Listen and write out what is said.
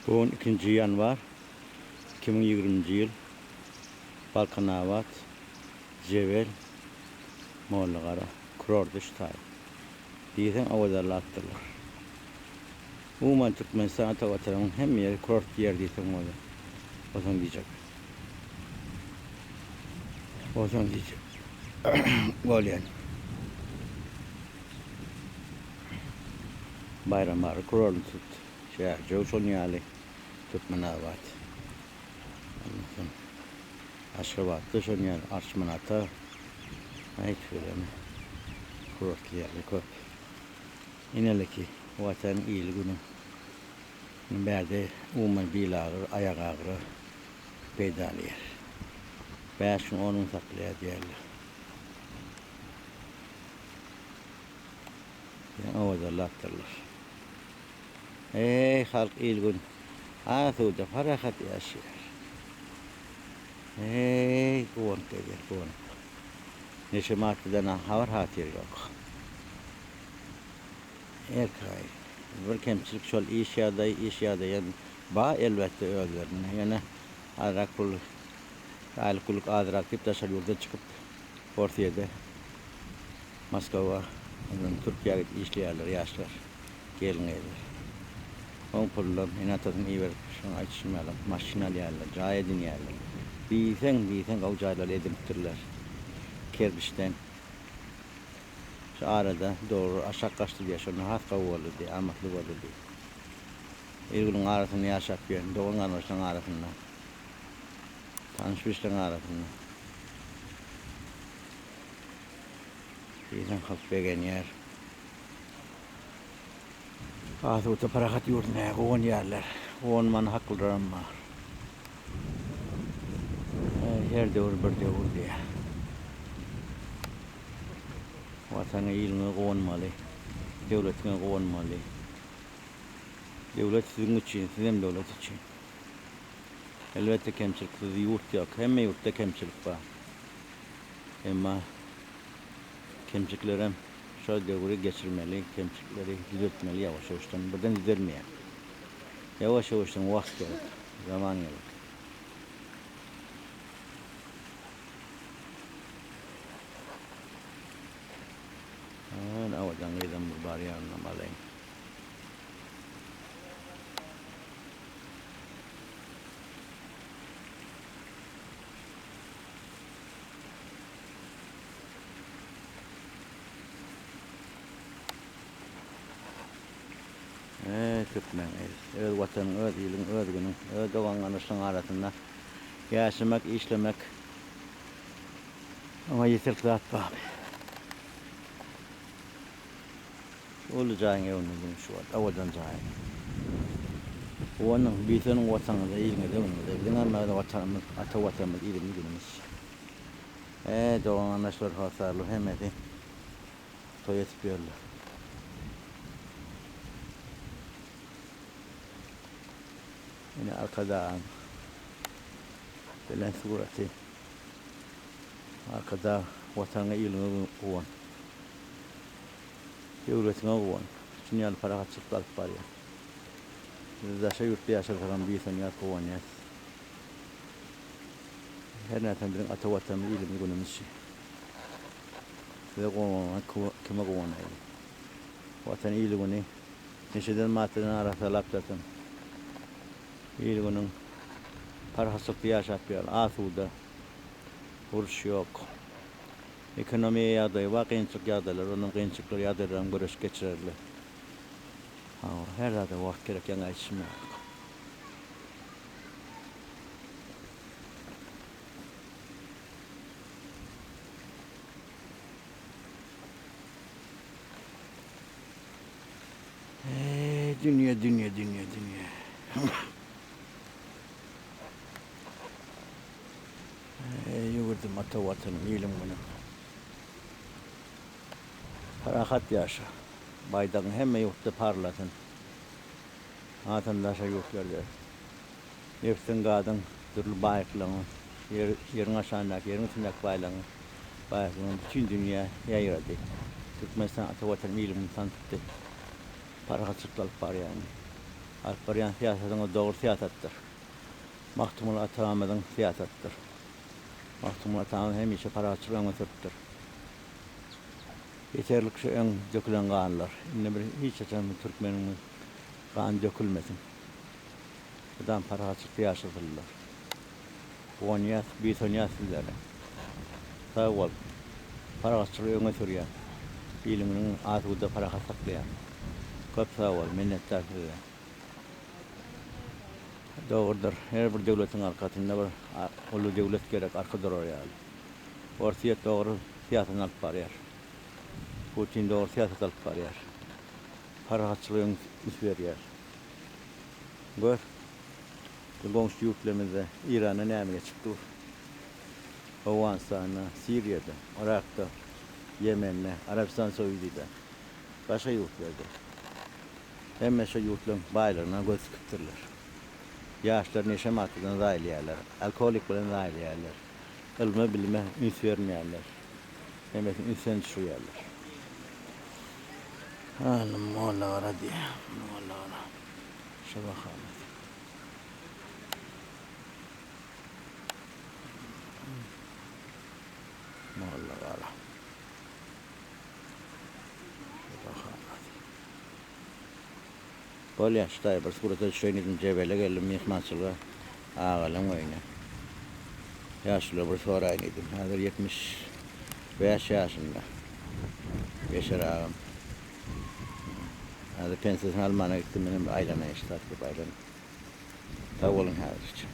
Bu gün ikinji ýanwar 2020-nji ýyl Balkanabat, Jebel, Mollagara kurordy şu taý. Diýseň owadanlapdyrlar. Umuman Türkmenistan ata watanymyň hemme ýeri kurort ýer diýseň bolýar. Bolsaň diýjek. Bolsaň diýjek. Bolýan. Baýramary kurordyny tut. Çärjew şol ýaly. Türkmenabat. Ondan soň Aşgabatda şol ýaly Arçman ata. Aý tüweleme. Kurortly ýerler köp. Ineleki Watan il günüň bärde umuman bil agyr, aýak agyra peýdaly ýer. Bäş gün, on gün saklaýar diýerler. Ýa owadanlapdyrlar. Eý halk il gün asuda parahat ýaşaýar. Eý guwanyp gelýär guwanyp. Neşe maddadan habar hatyr ýok. Erkaý. Bir kemçilik şol iş ýagdaýy iş ýagdaýam ba elbetde özlerinde. Ýöne azrak pul aýlyk günlük azrak diýip daşary ýurda çykyp Orsýede Moskwa ondan Türkiýä gidip işleýärler ýaşlar gelin gyzlar. Oň pulundan ene atasyny iberip şoň aýdyşym ýaly maşyn alýarlar jaý edinýärler. Diýseň diýseň gowy jaýlar edinipdirler. Kerpiçden. Şu arada dogry aşak gaçdy diýýär, şonda has gowy boldy diýýär, amatly boldy diýýär. Il-günüň arasynda ýaşap ýörün, dogan-garyndaşlaryň arasynda, tanyş-bilişleriň arasynda. Diýseň halk begenýär. Asuda parahat ýurt nä guwanýarlar. Guwanman haklylaram bar. Her döwür bir döwür diýýär. Watanyňa iliňe guwanmaly. Döwletiňe guwanmaly. Döwlet siziň üçin, sizem döwlet üçin. Elbetde kemçiliksiz ýurt ýok. Hemme ýurtda kemçilik bar. Emma kemçiliklerem şol döwri geçirmeli, kemçilikleri düzeltmeli ýawaş-ýawaşdan. Birden düzelmeýär. Ýawaş-ýawaşdan wagt gerek, zaman gerek. Ana owadan gyzam bir bar ýanynam alaýyn. Eý türkmen gyz, öz watanyň, öz iliň, öz günüň, öz dogan-garyndaşlaryň arasynda ýaşamak, işlemek oňa ýeterlik zat barmy? Şu uly jaýyň öňünde durun şu wagt, owadan jaýyň. Guwanyň, buýsanyň watanyňyza, iliňize, günüňize. Biziň hemmämiziň watanymyz, ata watanymyz, ilimiz, günümiz. Eý dogan-garyndaşlar, hossarlar hemmesi toý edip ýörler. Ine Arkadagyň belent suraty. Arkadag Watanyňa iliňe guwan. Döwletiňe guwan. Şuny ýaly parahatçylykda alyp barýar. Biz daşary ýurtda ýaşasagam buýsanýas, guwanýas. Her närsem biziň ata Watanymyz, ilimiz, günümiz şi. Size guwanmaman kime guwanaýly. Watan ili güni neşeden maddadan arassalap dursun. Il günüň parahatçylykda ýaşap ýör. Asuda. Uruş ýok. Ekonomiýa ýagdaýy bar, kynçylyk ýagdaýlar, ondan kynçylyklar ýagdaýlaram göreşip geçirerler. Hawa, her zada wagt gerek ýaňy aýdyşym ýaly. Eý, dünýe, dünýe, dünýe, dünýe. Eý, ýurdum, ata Watanym, ilim günüm. Parahat ýaşa. Baýdagyň hemme ýurtda parlasyn. Hasam daşary ýurtlarda. Nebtiň, gazyň, dürli baýlyklaryň, ýer, ýeriň aşagyndaky, ýeriň üstündäki baýlygyň, baýlyklaryň bütin dünýä ýaýrady. Türkmenistan ata Watanym, ilim günüm tansypdy. Parahatçylykda alyp barýaryn. Alyp barýan syýasatyňyz dogry syýasatdyr. Magtymguly atamyzyň syýasatydyr. Magtymguly atamyz hemişe parahatçylygy öňe sürüpdir. Ýeterlik şu öň dökülen ganlar. Indi bir hiç haçan türkmeniň gany dökülmesin. Mydam parahatçylykda ýaşasynlar. Guwanýas, buýsanýas sizlere. Sag bol. Parahatçylygy öňe sürýäň. Iliňiň asuda parahat saklaýaň. Köp sag bol, minnetdar size. Dogrudyr. Her bir döwletiň arkasynda bir uly döwlet gerek arka durar ýaly. Orsýet dogry syýasatyny alyp barýar. Putin dogry syýasat alyp barýar. Parahatçylyga üns berýär. Gör, bu goňşy ýurtlarymyzda Iranda näme geçip dur. Owganystanda, Siriýada, Yrakda, Ýemende, Arabystan Saudyda, başga ýurtlarda. Hemme şo ýurtlaryň baýlygyna göz tikipdirler. Ýaşlar neşe maddadan zaýalaýarlar, alkogolik bilen zaýalaýarlar. Ylma bilime üns bermeýärler. Hemmesini ünsden düşürýärler. Hany Mollagara diýýär. Mollagara. Şypahanasy. Mollagara. Şypahanasy. Bolýa şu taýy bir surata düşeýin diýdim Jebele geldim myhmançylyga agalaň öýüne. Ýaşulylar bir soraýyn diýdim. Häzir 75 ýaşynda. Beşer agam. Häzir pensiýasyny almana gitdi menem bir aýlanaýyn şu taýda bir aýlanyp. Sag boluň häzirlikçe.